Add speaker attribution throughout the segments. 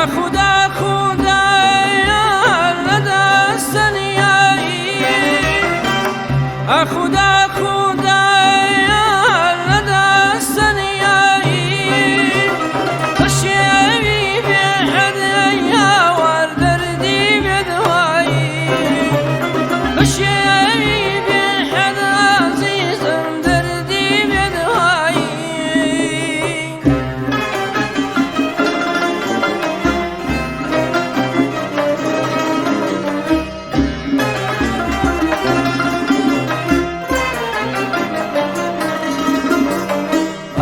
Speaker 1: خودا خودایە لە دەست تەنیایی، خودا خودایە لە دەست تەنیایی، پەشێوی بێ حەد هاوار دەردی بێ دوایی، پەشێوی بێ حەد ئازیزم دەردی بێ دوایی.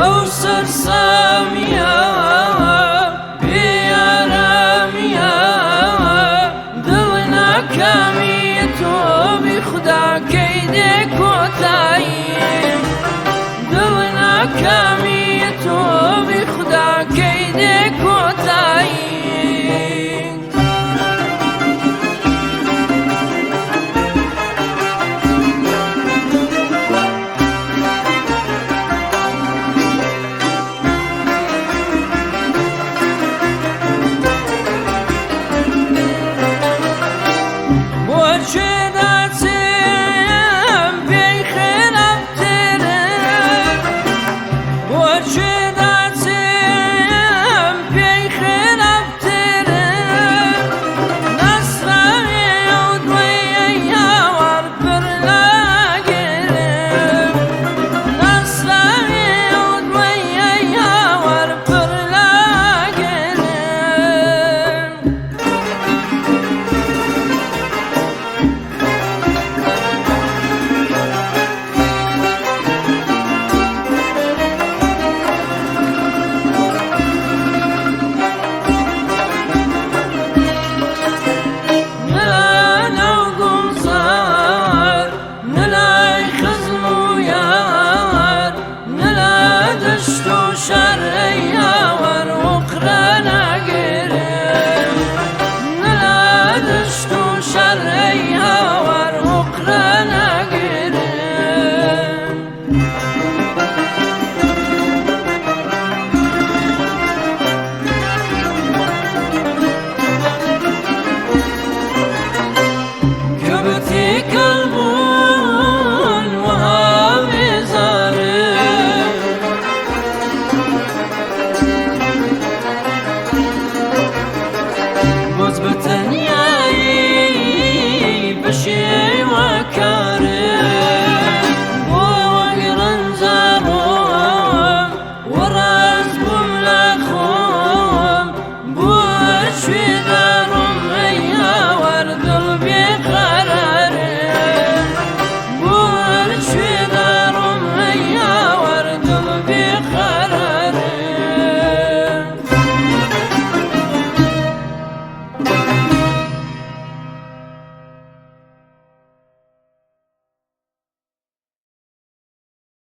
Speaker 1: ئەو سەرسامیە بێ ئارامیە، دڵ ناکامی تۆ بی خودا کەی دێ کۆتایی، دڵ ناکامی تۆ بی خودا کەی دێ کۆتایی. بۆ کوێ داچم پێی خراپترم، بۆ کوێ داچم پێی خراپترم، ناسراوێ ئەو دوای هاوار پر لاگرم، ناسراوێ ئەو دوای هاوار پر لاگرم. نە لای گوڵزار، نە لای خزم و یار، نە لە دەشت و شار.